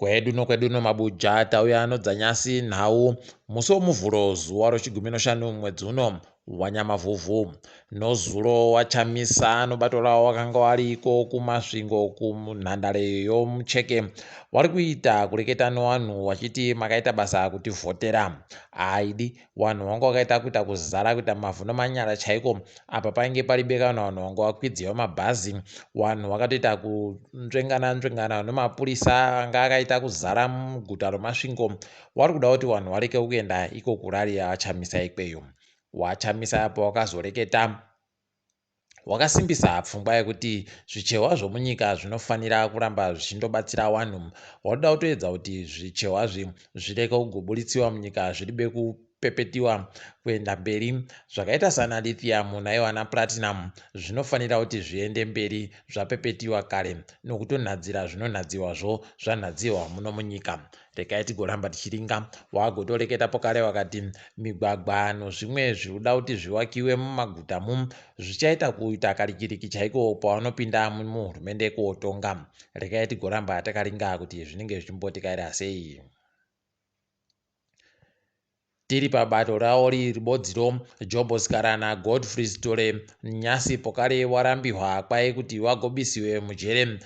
Kwedu nokwedu nomabuja tauya nodzanyasi nhau musi woMuvhuro zuva rochigumi noshanu mwedzi uno waNyamavhuvhu. Nozuro waChamisa nobato rawo wakanga wariko kuMasvingo kunhandare yomucheke wari kuita kureketa nowanhu wachiti makaita basa kutivhotera. Aidi Wanhu wanga wakaita kuita kuzara kuita mavhu nomanyara chaiko. Apa painge paribe kana vanhu vanga wakwidziwa mabhazi. Wanhu wakatoita kunzvengana nzvengana nomapurisa anga akaita kuzara muguta roMasvingo. Wari kuda kuti wanhu wareke kuenda iko kurari yaVaChamisa ikweyo. WaChamisa apa wakazoreketa Wakasimbisa pfungwa yekuti zvichehwa zvomunyika zvinofanira kuramba zvichindobatsira wanhu. Watoda kutoedza kuti zvichehwa zvi zvireke kugoburitsiwa munyika zviribe kupepetiwa kuenda mberi. Zvakaita sana lithium naiwo ana platinum zvinofanira kuti zviende mberi zvapepetiwa kare nokutonhadzira zvinonhadziwazvo zvanhadziwa muno munyika. Regai tigoramba tichiringa. Wagotoreketa pokare wakati migwagwa nozvimwe zviri kuda kuti zviwakiwe mumaguta mu zvichaita kuita karikiriki chaiko pavanopinda muhurumende kotonga. Regai tigoramba takaringa kuti zvinenge zvichimbotikaira sei. Tiri pabato rawo riri bodziro, Jobho Sikhala naGodfrey Sithole nyasi pokare warambihwa kwai kuti wagobisiwe mujere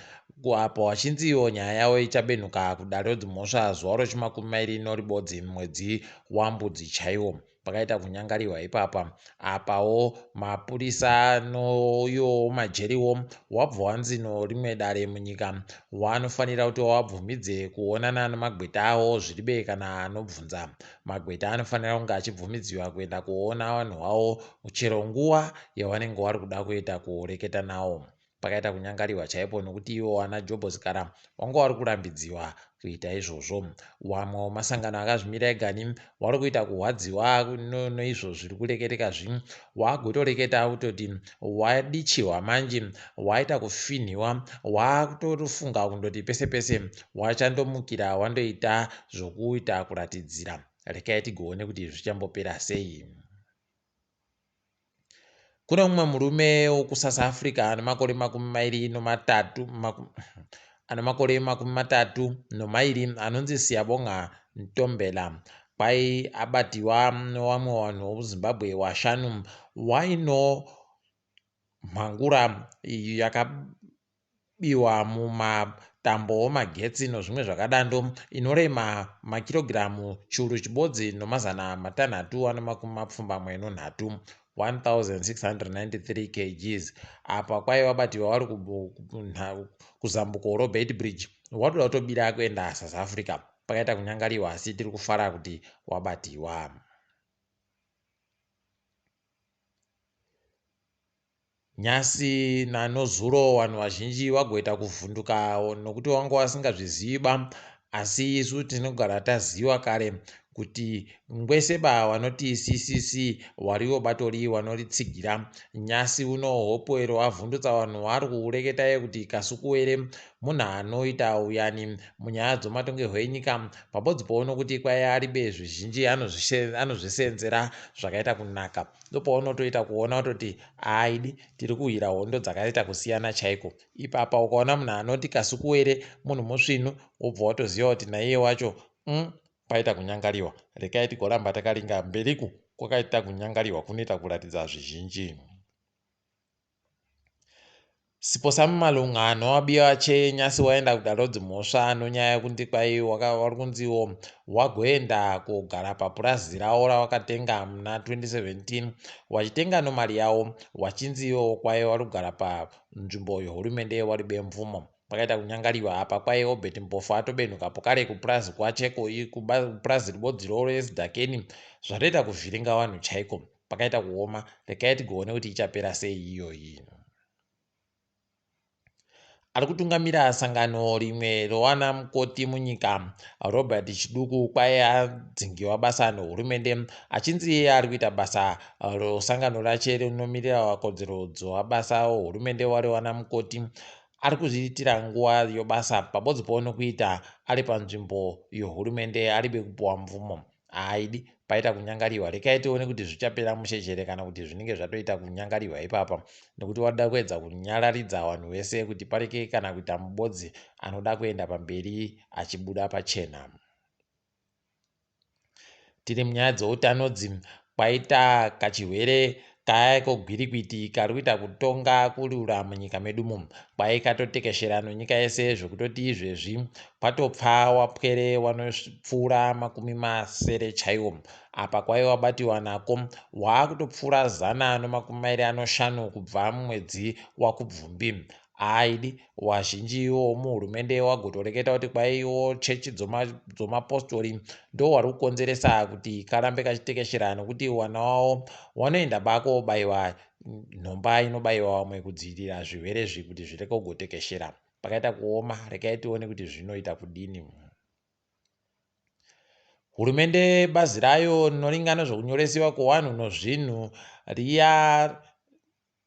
apo wachinziwo nyaya yawo ichabenhuka kudare rodzimhosva zuva rochimakumi mairi noribodzi mwedzi waMbudzi chaiwo. Pakaita kunyangariwa ipapa. Apawo mapurisa noiwowo majeriwo wabva wanzi norimwe dare munyika wanofanira kuti wabvumidze kuonana nemagweta awo zviribe kana anobvunza. Magweta anofanira kunge achibvumidziwa kuenda kuoona vanhu vawo chero nguva yawanenge wari kuda kuenda kureketa nawo. Pakaita kunyangariwa chaipo nokuti iwo ana Jobho Sikhala wanga wari kurambidziwa kuita izvozvo. Wamwe wemasangano akazvimira egani wari kuita kuhwadziwa noizvo zviri kureketeka zvi wagotoreketa kutoti wadichiwa manje waita kufinhiwa wakutofunga kundoti pese pese wachandomukira wandoita zvokuita kuratidzira. Rekai tigoone kuti zvichambopera sei. Kune mumwe murume wokuSouth Africa ane makore 23 ane makore 32 anonzi Siyabonga Ntombela. Kwai abatiwa newamwe vanhu vokuZimbabwe washanu wainomhangura yaka biwa mumatambo omagetsi nozvimwe zvakadando inorema makirogiramu chiuru chibodzi nomazana matanhatu ane makumi mapfumbamwe nonhatu 1693 kgs apa kwaiva batiwa vari kuzambuko roBeitbridge watoda kutobira kuenda South Africa pakaita kunyangariwa asi tiri kufara kuti wabatiwa. Nyasi nanozuro vanhu vazhinji vagoita kuvhunduka nokuti wanga wasingazviziviba asi isu tinogara taziva kare kuti ngweseba vanoti ccc wariwo batori wanoritsigira nyasi uno hopewell avhundutsa vanhu vari kureketaye kuti kasukuwere munhu anoita uyani munyaya dzomatongerwo enyika pabodzi pono kuti kwai aribe zvizhinji anozvisenzera zvakaita kunaka ndopaunotoita kuona kutoti aidi tiri kuhwira hondo dzakaita kusiyana chaiko ipapa ukaona munhu anoti kasukuwere munhu musvinu wobva watoziva kuti naiye wacho paita kunyangariwa rekai tigoramba takaringa mberiku kwakaita kunyangariwa kunoita kuratidza zvizhinji. Siposami Malunga nowabiwa che nyasi waenda kudare rodzimhosva nonyaya yekuti kwai wari kunziwo wagoenda kogara papurazi rawo rawakatenga muna 2017 wachitenga nomari yawo wachinziwo kwai wari kugara panzvimbo yehurumende waribe mvumo pakaita kunyangariwa apa kwai Obert Mpofu atobenhuka pokare kupurazi kwacheko kupurazi ribodziro reZidhakeni zvatoita kuvhiringa vanhu chaiko pakaita kuoma regai tigoone kuti ichapera sei iyoyi. Ari kutungamira sangano rimwe rowana mukoti munyika Robert Chiduku kwai adzingiwa basa nehurumende achinzi iye ari kuita basa rosangano rache rinomirira kodzero dzewabasa hurumende wariwana mukoti ari kuzviitira nguva yobasa pabodzi ponokuita ari panzvimbo yohurumende aribe kupuwa mvumo. Haidi paita kunyangariwa. Rekai tione kuti zvichapera mushe chere kana kuti zvinenge zvatoita kunyangariwa ipapa, nekuti wada kuedza kunyararidza vanhu vese kuti pareke kana kuita mubodzi anoda kuenda pamberi achibuda pachena. Tiri munyaya dzeutano dzi kwaita kachirwere kaya kogwirikwiti kari kuita kutonga kurura munyika medu mumu. Kwai katotekeshera nonyika yese zvekutoti izvezvi kwatopfa wapwere wanopfuura 60 chaiwo. Apa kwai wabatiwa nako waakutopfuura 125 kubva mumwedzi waKubvumbi. Aidi wazhinji womuhurumende wagotoreketa kuti kwaiwo chechi dzomapostori ndo wari kukonzeresa kuti karambe kachitekeshera, nokuti wana wavo wanoenda bako baiwa nhomba inobaiwa vamwe kudzivirira zvirwere izvi kuti zvireke kugotekeshera. Pakaita kuoma, rekai tione kuti zvinoita kudini. Hurumende bazi rayo rinoringa nezvekunyoresiwa kwevanhu nozvinhu riya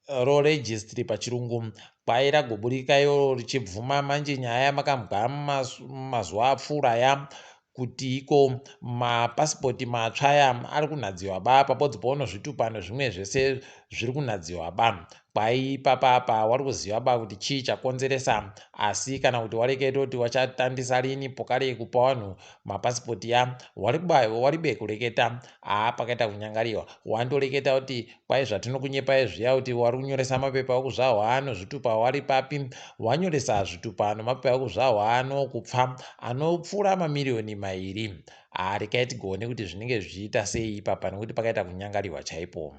roregistry pachirungu kwai ragoburika iro richibvuma manje nyaya yamakambwa mumazuva apfuura ya kuti iko mapasipoti matsva aya ari kunhadziwa ba pabodzi pono zvitupa nezvimwe zvese zviri kunhadziwa ba. Kwai ipapa apa wari kuziva ba kuti chii chakonzeresa, asi kana kuti wareketa kuti wachatandisa rini pokare kupa vanhu mapasipoti ya waribe kureketa. Haa, pakaita kunyangariwa. Wandoreketa kuti kwai zvatinokunyepai zviya kuti wari kunyoresa mapepa ekuzvarwa ano zvitupa wari papi? Wanyoresa zvitupa nemapepa ekuzvarwa ano kupfa anopfuura mamiriyoni 2. Haa, rekai tigoone kuti zvinenge zvichiita sei ipapa, nekuti pakaita kunyangariwa chaipo.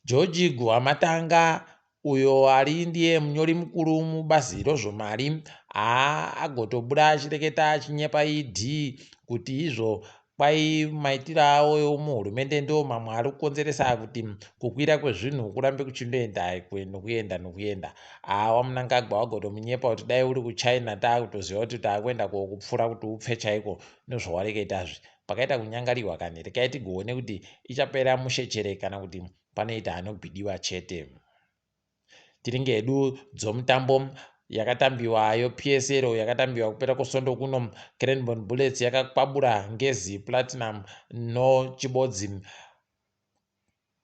George Guvamatanga uyo ari ndiye munyori mukuru mubazi rozvemari, haa, agotobuda achireketa achinyepa ED kuti izvo kwai maitiro avo muhurumende ndo mamwe ari kukonzeresa kuti kukwira kwezvinhu kurambe kuchindoenda nokuenda nokuenda. Haa, waMnangagwa wagotomunyepa kuti dai uri kuChina taakutoziva kuti taakuenda kokupfura kuti upfe chaiko nezvawareketazvi. Pakaita kunyangariwa kani. Rekai tigoone kuti ichapera mushe chere kana kuti panoita anobhidiwa chete. Tiringe hedu dzomutambo yakatambiwa yoPSL yakatambiwa kupera kwesondo kuno. Cranborne Bullets yakakwabura Ngezi Platinum nochibodzi.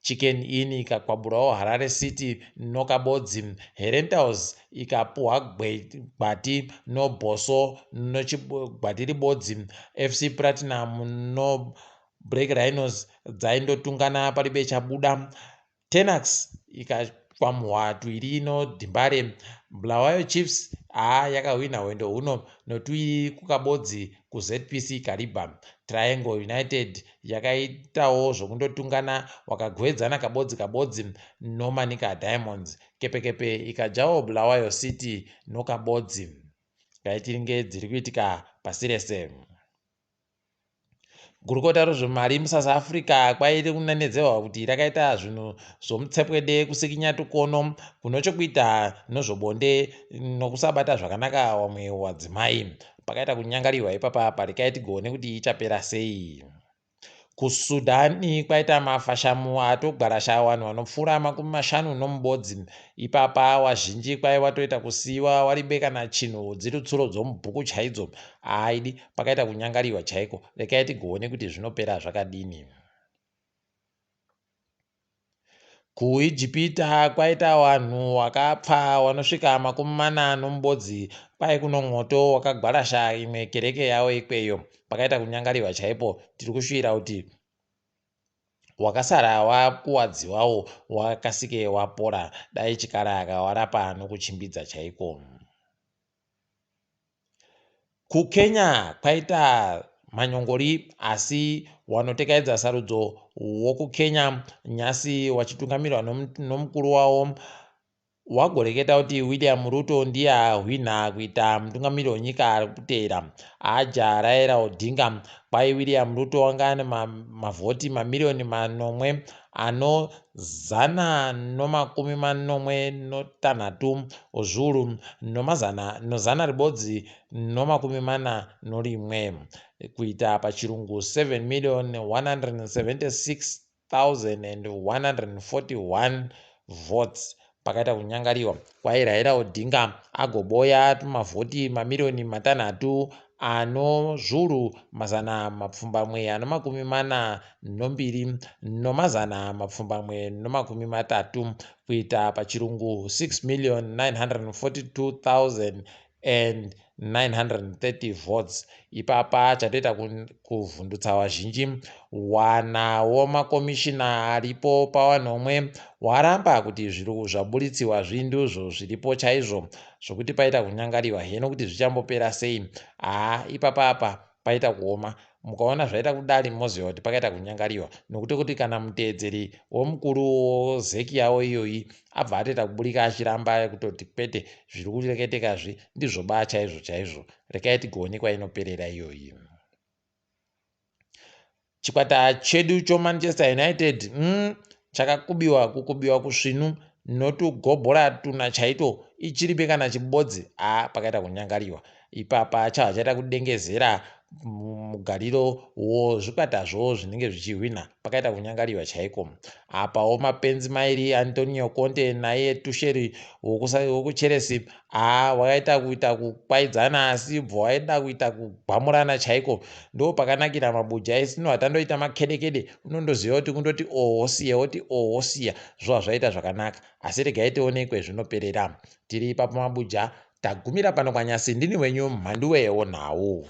Chicken Inn ikakwaburawo Harare City nokabodzi. Herentals ikapuhwa gwati noBosso nochigwati ribodzi. FC Platinum no Black Rhinos dzaindotungana paribe chabuda. Tenax ikakwamuhwa tuiri noDimbare. Bulawayo Chiefs, haa, yakahwina hwendo huno notuiri kukabodzi kuZPC Kariba. Triangle United yakaitawo zvokundotungana wakagwedzana kabodzi kabodzi noManica Diamonds. Kepekepe ikadyawo Bulawayo City nokabodzi. Ngaitiringe dziri kuitika pasi rese. Gurukota rezvemari muSouth Africa kwairi kunenedzerwa kuti rakaita zvinhu zvomutsepwede kusikinya tukono kuno chokuita nezvebonde nokusabata zvakanaka vamwe wadzimai. Pakaita kunyangariwa ipapa parekai tigoone kuti ichapera sei. KuSudan kwaita mafashamu atogwarasha vanhu vanopfuura 51. Ipapa wazhinji kwai watoita kusiyiwa waribe kana chinhu, dziri tsuro dzomubhuku chaidzo. Haidi, pakaita kunyangariwa chaiko. Rekai tigoone kuti zvinopera zvakadini. KuIjipita kwaita vanhu wakapfa wanosvika 41 kwai kuno mwoto wakagwarasha imwe kereke yavo ikweyo. Pakaita kunyangariwa chaipo. Tiri kushuvira kuti wakasara wakuwadziwawo wakasike wapora, dai chikara akawarapa nokuchimbidza chaiko. KuKenya kwaita manyongori asi wanotekaidza sarudzo wokuKenya nyasi wachitungamirwa nomukuru wavo wagoreketa kuti William Ruto ndiye ahwinha kuita mutungamiri wenyika ari kuteera aja Raila Odinga. Kwai William Ruto wanga ane mavhoti mamiriyoni 7 ano 176 ozviuru nomazana no141, kuita pachirungu 7 176 141 votes. Pakaita kunyangariwa. Kwai Raila Odinga agoboya tumavhoti mamiriyoni 3 ano zvuru mazana mapfumbamwe ano makumi mana nombiri nomazana mapfumbamwe nomakumi matatu, kuita pachirungu 6,942,930 votes. Ipapa chatoita kuvhundutsa vazhinji, wanawo makomishina aripo pawanomwe waramba kuti zviri zvaburitsiwa zvinduzvo zviripo chaizvo, zvokuti paita kunyangariwa heno kuti zvichambopera sei. Haa, ipapa apa paita kuoma. Mukaona zvaita kudari, moziva kuti pakaita kunyangariwa, nokuti kuti kana muteedzeri womukuru woZEC yavo iyoyi abva atoita kuburika achiramba kutoti kwete, zviri kureketekazvi ndizvo ba chaizvo chaizvo. Rekai tigoone kwainoperera iyoyi. Chikwata chedu choManchester United chakakubiwa, kukubiwa kusvinu notugobhora tuna chaito, ichiripe kana chibodzi. A, pakaita kunyangariwa ipapa, chava chaita kudengezera mugariro wozvikwatazvo zvinenge zvichihwina. Pakaita kunyangariwa chaiko apawo. Mapenzi mairi, Antonio Conte naiye Tuchel wokuChelsea, haa, wakaita kuita kukwaidzana, asi bvo waida kuita kugwamurana chaiko. Ndo pakanakira mabuja esino, hatandoita makedekede, unondoziva kuti kundoti ohosiya, woti ohosiya, zvova zvaita zvakanaka. Asi regai tionekwe zvinoperera. Tiri ipapo mabuja, tagumira pano kwanyasi. Ndini wenyu Mhanduwe wonhau.